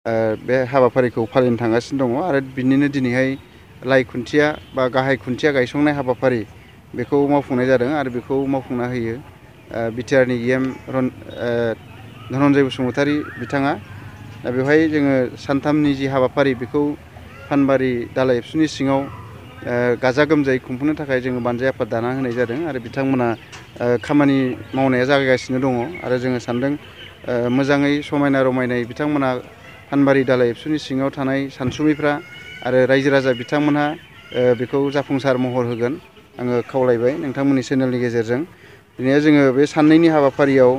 बे हाबाफारिखौ फालिनो थांगासिनो दङ आरो बिनिनो दिनैहाय लाइ खुन्थिया बा गाहाय खुन्थिया गायसंनाय हाबाफारि बेखौ मावफुंनाय जादों आरो बेखौ मावफुंना होयो बिटिआरनि धनन्जय बसुमतारी बिथाङा। दा बेवहाय जोङो सानथामनि जि हाबाफारि बेखौ फानबारि दालाइ एबसुनि सिङाव गाजा गोमजायै खुंफुंनो थाखाय जोङो बानजाय आफाद दाना होनाय जादों आरो बिथांमोना खामानि मावनाया जागायगासिनो दङ आरो जोङो सानदों मोजाङै समायना रमायनायै बिथांमोना फानबारि दालाइ एबसुनि सिङाव थानाय सानसुमैफ्रा आरो रायजो राजा बिथांमोनहा बेखौ जाफुंसार महर होगोन आङो खावलायबाय नोंथांमोननि चेनेलनि गेजेरजों। दिनै जोङो बे साननैनि हाबाफारियाव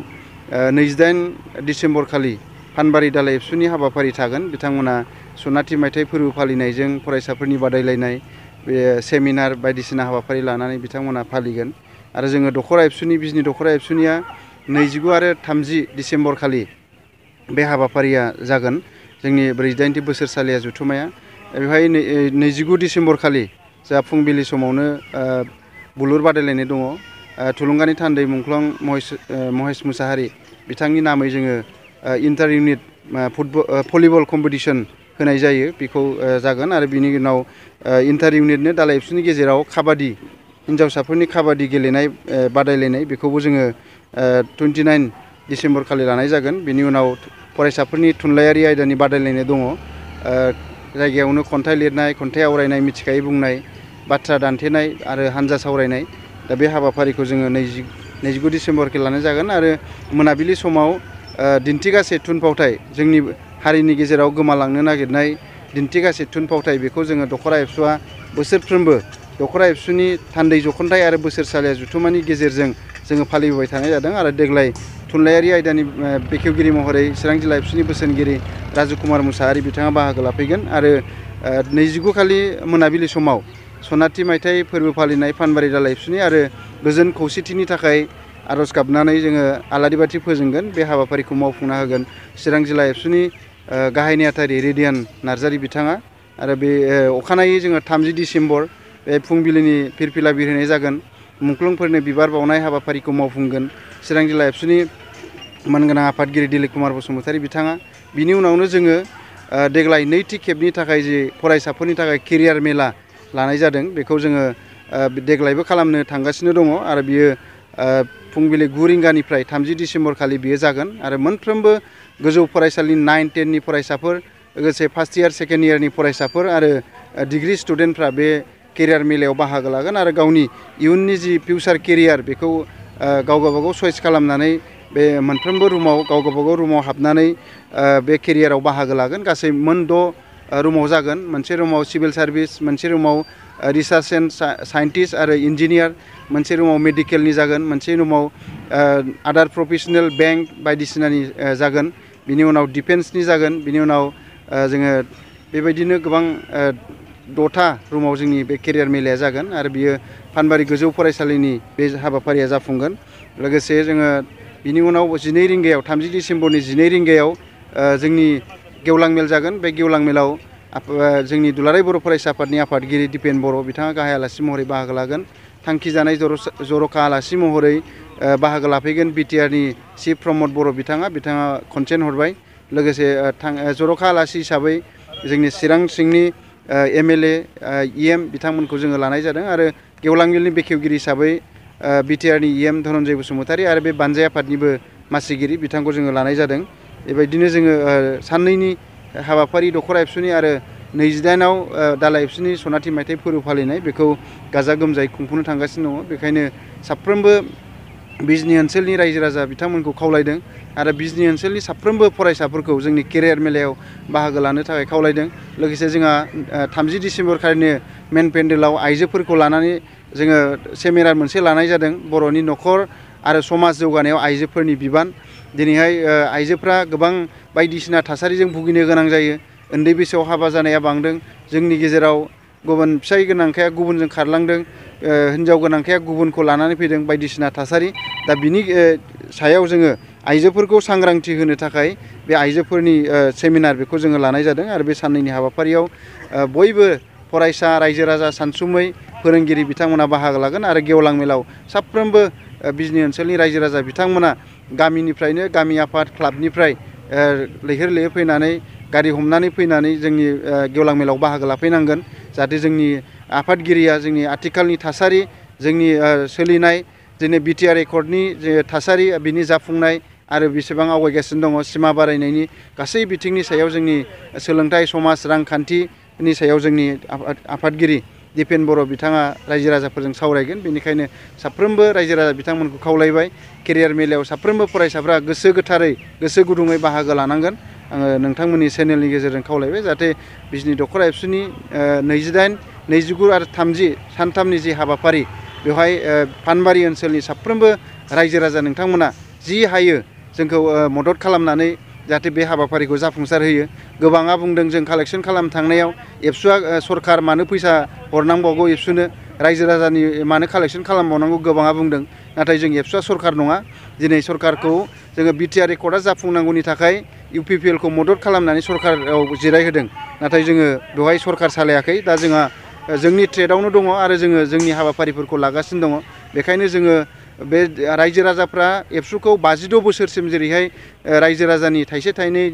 28 डिसेम्बर खालि फानबारि दालाइ एबसुनि हाबाफारि थागोन। बिथांमोना सनाथि मायथाइ फोरबो फालिनायजों फरायसाफोरनि बादायलायनाय बे सेमिनार बायदिसिना हाबाफारि लानानै बिथांमोना फालिगोन आरो जोङो दख'रा एबसुनि बिजनि दख'रा एबसुनिया 29 आरो 30 डिसेम्बर खालि बे हाबाफारिया जागोन जोंनि 48थि बोसोरसालिया जथुम्माया। बेवहाय 29 डिसेम्बर खालि जा फुंबिलि समावनो बुलुर बादायलायनाय दङ। थुलुंगानि थान्दै मुंख्लं महेश मुसाहारि बिथांनि नामै जोङो इन्टार इउनिट भलिबल कम्पिटिसन होनाय जायो बेखौ जागोन आरो बिनि उनाव इन्टार इउनिटनो दालाइ एबसुनि गेजेराव काबादि हिन्जावसाफोरनि काबादि गेलेनाय बादायलायनाय बेखौबो जोङो 29 डिसेम्बर खालि लानाय जागोन। बिनि उनाव फरायसाफोरनि थुनलाइयारि आयदानि बादायलायनाय दङ। जायगायावनो खन्थाइ लिरनाय, खन्थाइ आवरायनाय, मिथिखायै बुंनाय, बाथ्रा दान्थेनाय आरो हानजा सावरायनाय। दा बे हाबाफारिखौ जोङो 29 डिसेम्बरखौ लानाय जागोन आरो मोनाबिलि समाव दिन्थिगासे थुनफावथाय जोंनि हारिनि गेजेराव गोमालांनो नागिरनाय दिन्थिगासे थुनफावथाय बेखौ जोङो दख'रा एबसुआ बोसोरफ्रोमबो दख'रा एबसुनि थान्दै जख'न्थाइ आरो बोसोरसालिया जथुम्मानि गेजेरजों जोङो फालिबोबाय थानाय जादों आरो देग्लाय थुनलाइयारि आयदानि बेखेवगिरि महरै चिरां जिल्ला एबसुनि बोसोनगिरि राजु कुमार मुसाहारि बिथाङा बाहागो लाफैगोन आरो 29 खालि मोनाबिलि समाव सनाथि मायथाइ फोरबो फालिनाय फानबारि दालाइ एबसुनि आरो गोजोन खौसेथिनि थाखाय आर'ज गाबनानै जोङो आलारि बाथि फोजोंगोन। बे हाबाफारिखौ मावफुंना होगोन चिरां जिल्ला एबसुनि गाहाय नेहाथारि रेडियान नार्जारि बिथाङा आरो बे अखानायै जोङो 30 डिसेम्बर बे फुंबिलिनि फिरफिला बिरहोनाय जागोन। मुंख्लंफोरनो बिबार बावनाय हाबाफारिखौ मावफुंगोन चिरां जिल्ला एबसुनि मानगोनां आफादगिरि दिलिप कुमार बसुमतारी बिथाङा। बिनि उनावनो जोङो देग्लाय नैथि खेबनि थाखाय जि फरायसाफोरनि थाखाय केरियार मेला लानाय जादों बेखौ जोङो देग्लायबो खालामनो थांगासिनो दङ आरो बियो फुंबिलि 9 रिंगानिफ्राय 30 डिसेम्बर खालि बियो जागोन आरो मोनफ्रोमबो गोजौ फरायसालिनि 9, 10नि फरायसाफोर लोगोसे फार्स्ट इयार सेकेन्ड इयारनि फरायसाफोर आरो डिग्रि स्टुडेन्टफ्रा बे केरियार मेलायाव बाहागो लागोन आरो गावनि इयुननि जि फिउचार केरियार बेखौ गाव गावबागाव चइस खालामनानै बे मोनफ्रोमबो रुमाव गाव गावबागाव रुमाव हाबनानै बे केरियाराव बाहागो लागोन। गासै मोन 6 रुमाव जागोन। मोनसे रुमाव सिभिल सार्भिस, मोनसे रुमाव रिसार्च एन्ड साइन्टिस्ट आरो इन्जिनियार, मोनसे रुमाव मेडिकेलनि जागोन, मोनसे रुमाव आदार प्रफेसनेल बेंक बायदिसिनानि जागोन, बिनि उनाव डिफेन्सनि जागोन, बिनि उनाव जोङो बेबायदिनो गोबां 6था रुमाव जोंनि बे केरियार मेलाया जागोन आरो बियो फानबारि गोजौ फरायसालिनि बे हाबाफारिया जाफुंगोन। लोगोसे जोङो बिनि उनाव 12 रिंगायाव 30 डिसेम्बरनि 12 रिंगायाव जोंनि गेवलां मेल जागोन। बे गेवलां मेलाव जोंनि दुलाराय बर' फरायसा आफादनि आफादगिरि दिपेन बर' बिथाङा गाहाय आलासि महरै बाहागो लागोन। थांखि जानाय जर'खा आलासि महरै बाहागो लाफैगोन बिटिआरनि चिफ प्रमद बर' बिथाङा कनसेन्ट हरबाय। लोगोसे जर'खा आलासि हिसाबै जोंनि चिरां सिंनि एमएलए इएम बिथांमोनखौ जोङो लानाय जादों आरो गेवलां मेलनि बेखेवगिरि हिसाबै बिटिआरनि इएम धनन्जय बसुमतारी आरो बे बानजाय आफादनिबो मासिगिरि बिथांखौ जोङो लानाय जादों। बेबायदिनो जोङो साननैनि हाबाफारि दख'रा एबसुनि आरो 28आव दालाइ एबसुनि सनाथि मायथाइ फोरबो फालिनाय बेखौ गाजा गोमजायै खुंफुंनो थांगासिनो दङ। बेखायनो साफ्रोमबो बिजनि ओनसोलनि रायजो राजा बिथांमोनखौ खावलायदों आरो बिजनि ओनसोलनि साफ्रोमबो फरायसाफोरखौ जोंनि केरियार मेलायाव बाहागो लानो थाखाय खावलायदों। लोगोसे जोंहा 30 डिसेम्बर खालिनो मेन पेन्डेलाव आइजोफोरखौ लानानै जोङो सेमिनार मोनसे लानाय जादों। बर'नि न'खर आरो समाज जौगानायाव आइजोफोरनि बिबान। दिनैहाय आइजोफ्रा गोबां बायदिसिना थासारिजों भुगिनो गोनां जायो। उन्दै बैसोआव हाबा जानाया बांदों। जोंनि गेजेराव गुबुन फिसाय गोनांखाया गुबुनजों खारलांदों, हिनजाव गोनांखाया गुबुनखौ लानानै फैदों बायदिसिना थासारि। दा बिनि सायाव जोङो आइजोफोरखौ सांग्रांथि होनो थाखाय बे आइजोफोरनि सेमिनार बेखौ जोङो लानाय जादों आरो बे साननैनि हाबाफारियाव बयबो फरायसा, रायजो राजा, सानसुमै, फोरोंगिरि बिथांमोना बाहागो लागोन आरो गेवलां मेलाव साफ्रोमबो बिजनि ओनसोलनि रायजो राजा बिथांमोना गामिनिफ्रायनो गामि आफाद क्लाबनिफ्राय लैहोर लैहोर फैनानै गारि हमनानै फैनानै जोंनि गेवलां मेलाव बाहागो लाफैनांगोन जाहाथे जोंनि आफादगिरिया जोंनि आथिखालनि थासारि जोंनि सोलिनाय दिनै बिटिआर एकर्डनि जे थासारि बिनि जाफुंनाय आरो बेसेबां आवगायगासिनो दङ सिमा बारायनायनि गासै बिथिंनि सायाव जोंनि सोलोंथाइ समाज रांखान्थिनि सायाव जोंनि आफादगिरि दिपेन बर' बिथाङा रायजो राजाफोरजों सावरायगोन बेनिखायनो साफ्रोमबो रायजो राजा बिथांमोनखौ खावलायबाय केरियार मेलायाव साफ्रोमबो फरायसाफ्रा गोसो गोथारै गोसो गुदुङै बाहागो लानांगोन आङो नोंथांमोननि चेनेलनि गेजेरजों खावलायबाय जाहाथे बिजनि दख'रा एबसुनि 28, 29 आरो 30 सानथामनि जि हाबाफारि बेवहाय फानबारि ओनसोलनि साफ्रोमबो रायजो राजा नोंथांमोना जि हायो जोंखौ मदद खालामनानै जाहाथे बे हाबाफारिखौ जाफुंसार होयो गोबाङा बुंदों जों कालेक्सन खालाम थांनायाव एबसुआ सरखार मानो फैसा हरनांबावगौ एबसुनो रायजो राजानि मानो कालेक्सन खालामबावनांगौ गोबाङा बुंदों नाथाय जों एबसुआ सरखार नङा दिनै सरखारखौ जोङो बिटिआर एकर्डआ जाफुंनांगौनि थाखाय इउपिपिएलखौ मदद खालामनानै सरखाराव जिरायहोदों नाथाय जोङो बेवहाय सरखार सालायाखै दा जोंहा जोंनि ट्रेडआवनो दङ आरो जोङो जोंनि हाबाफारिफोरखौ लागासिनो दङ बेखायनो जोङो बे रायजो राजाफ्रा एबसुखौ 52 बोसोरसिम जेरैहाय रायजो राजानि थाइसे थाइनै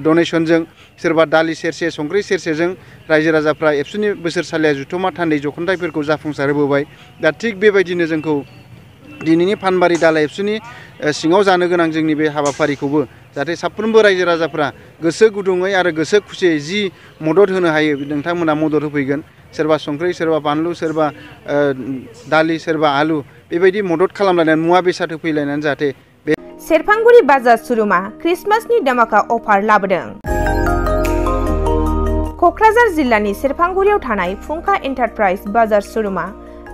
डनेसनजों सोरबा दालि सेरसे संख्रि सेरसेजों रायजो राजाफ्रा एबसुनि बोसोरसालिया जुथुमा थान्दै जख'न्थाइफोरखौ जाफुंसार होबोबाय दा थिग बेबायदिनो जोंखौ दिनैनि फानबारि दालाय एबसुनि सिङाव जानो गोनां जोंनि बे हाबाफारिखौबो जाहाथे साफ्रोमबो रायजो राजाफ्रा गोसो गुदुङै आरो गोसो खुसियै जि मदद होनो हायो नोंथांमोना मदद होफैगोन सोरबा संख्रि सोरबा बानलु सोरबा दालि सोरबा आलु बेबायदि मदद खालामलायनानै मुवा बेसाद होफैलायनानै जाहाथे बे सेरफांगुरि बाजार शोरूमा क्रिसमासनि दामाका अफार लाबोदों। क'क्राझार जिल्लानि सेरफांगुरियाव थानाय फुंखा एन्टारप्राइज बाजार शोरूमा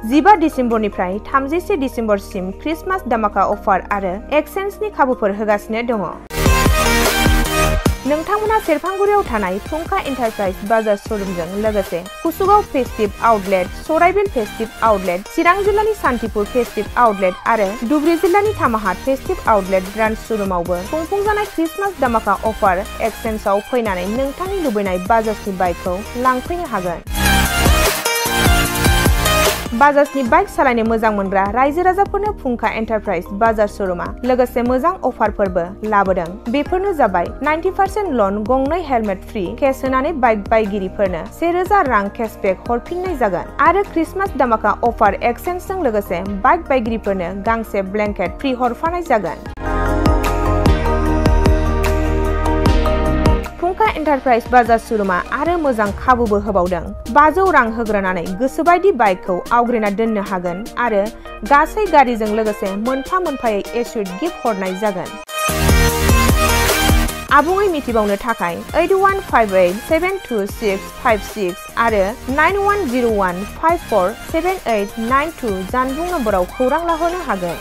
15 डिसेम्बरनिफ्राय 31 डिसेम्बरसिम क्रिसमास दामाका अफार आरो एक्सचेन्जनि खाबुफोर होगासिनो दङ। नोंथांमोना सेरफांगुरियाव थानाय फुंखा एन्टारप्राइज बाजार शोरूमजों लोगोसे कुसुगाव फेस्टिभ आउटलेट, सराइबिल फेस्टिभ आउटलेट, चिरां जिल्लानि सान्तिपुर फेस्टिभ आउटलेट आरो धुबरी जिल्लानि थामाहाट फेस्टिभ आउटलेट ब्रान्च शोरूमावबो खुंफुंजानाय क्रिसमास दामाका अफार एक्सचेन्जआव फैनानै नोंथांनि लुबैनाय बाजाजनि बाइकखौ लांफैनो हागोन। बाजाजनि बाइक सालायनो मोजां मोनग्रा रायजो राजाफोरनो फुंखा एन्टारप्राइज बाजार शोरूमा लोगोसे मोजां अफारफोरबो लाबोदों। बेफोरनो जाबाय 90% लन, गंनै हेलमेट फ्रि, केस होनानै बाइक बायगिरिफोरनो 1000 रां केशबेक हरफिननाय जागोन आरो क्रिसमास दामाका अफार एक्सचेन्जजों लोगोसे बाइक बायगिरिफोरनो गांसे ब्लेंकेट फ्रि हरफानाय जागोन। फुंखा एन्टारप्राइज बाजार शोरूमा आरो मोजां खाबुबो होबावदों। 500 रां होग्रोनानै गोसोबायदि बाइकखौ आवग्रिना दोननो हागोन आरो गासै गारिजों लोगोसे मोनफा मोनफायै एसुइट गिफ्ट हरनाय जागोन। आबुङै मिथिबावनो थाखाय 8158722656 आरो 9101547892 जानबुं नम्बराव खौरां लाहरनो हागोन।